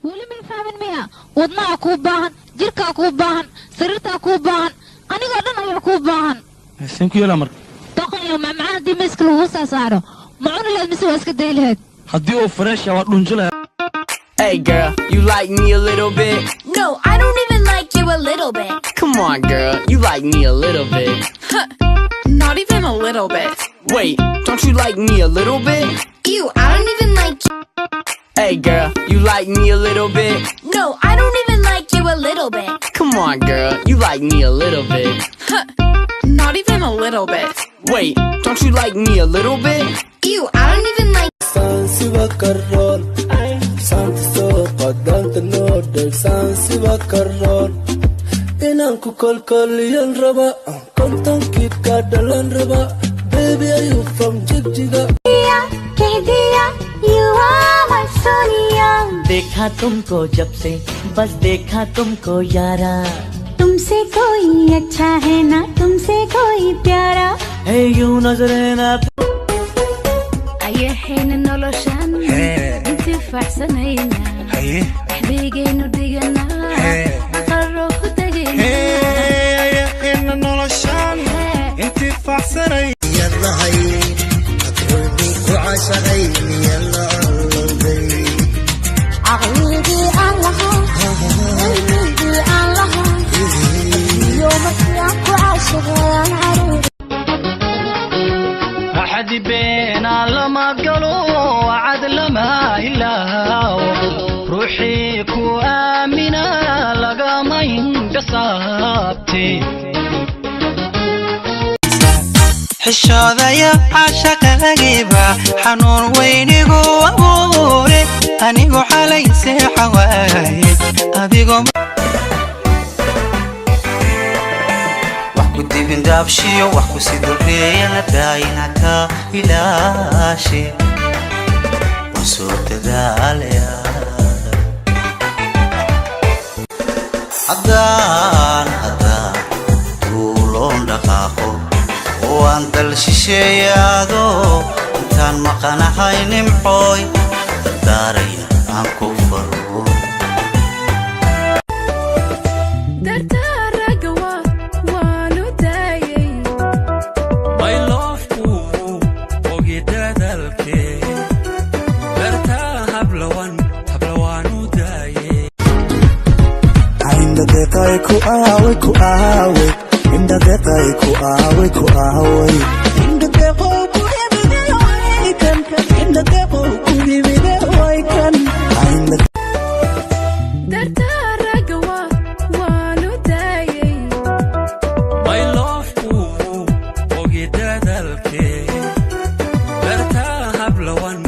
Weli may fahmin miya? Wadnaha kuu baahan, jirkaa kuu baahan, sariirtaa kuu baahan, anigoo dhan ayaa kuu baahan. Seen ku yeelaa marka? Doqoniyo macmacaan haddii miiska lagugu saa saaro, ma cuni lahayd mise waa iska day lahayd? Haddii uu fresh waa dhunjo lahaa. Hey girl, you like me a little bit? No, I don't even like you a little bit. Come on girl, you like me a little bit. Not even a little bit. Wait, don't you like me a little bit? Ew, I don't even like you. Hey girl, you like me a little bit? No, I don't even like you a little bit. Come on girl, you like me a little bit. Not even a little bit. Wait, don't you like me a little bit? Ew, I don't even like. Saansiba karoon saanta soo qadanta noo dheer saansiba karoon inaan ku kolkoliyan raba kontonkii ka dhalan raba. Baby, are you from Jigjiga? कह दिया, you are my Sonia. देखा तुमको जब से, बस देखा तुमको यारा। तुमसे कोई अच्छा है ना, तुमसे कोई प्यारा है, यूं नजरे ना। Ayahayna noloshan intifaaxsanayna, axdigaynu dhiganaa, aqaro ku tegayna. Ayahayna noloshan intifaaxsanay. Ku caashaqay miyalla allowday? Caqligii aan lahaa, cilmigii aan lahaa iyo markii aan ku caashaqay aan caruur. Axadi beena lama galo, wacad lama ilaawo, ruuxii ku aamina lagama indhasaabte. Xishoodaya caashaqaagiiba xanuun weynigu abuure, anigu xalay seexa waaye adigoo wax ku dibin daabshiyo wax ku si dureeyana daayina ka ilaashe, waan soo dadaalaya haddaan haddaan duuloon dhaqaaqo oo aan dal shisheeyaado, intaan maqanahay nimcooy dardaaraya aan ku faro. Dartaa ragga waanu daayay. My love-ku ogi dadaalkee, dartaa hablawan hablawaanu daaye. Indhadeeqay ku aaway, ku aaway, indhadeeqay ku aaway, ku aaway, indhadeeqow ku yimide waykan, indhadeeqow ku yimide waykan. Dartaa ragga waanu daayay. My love-ku ogi dadaalkee, dartaa hablawan.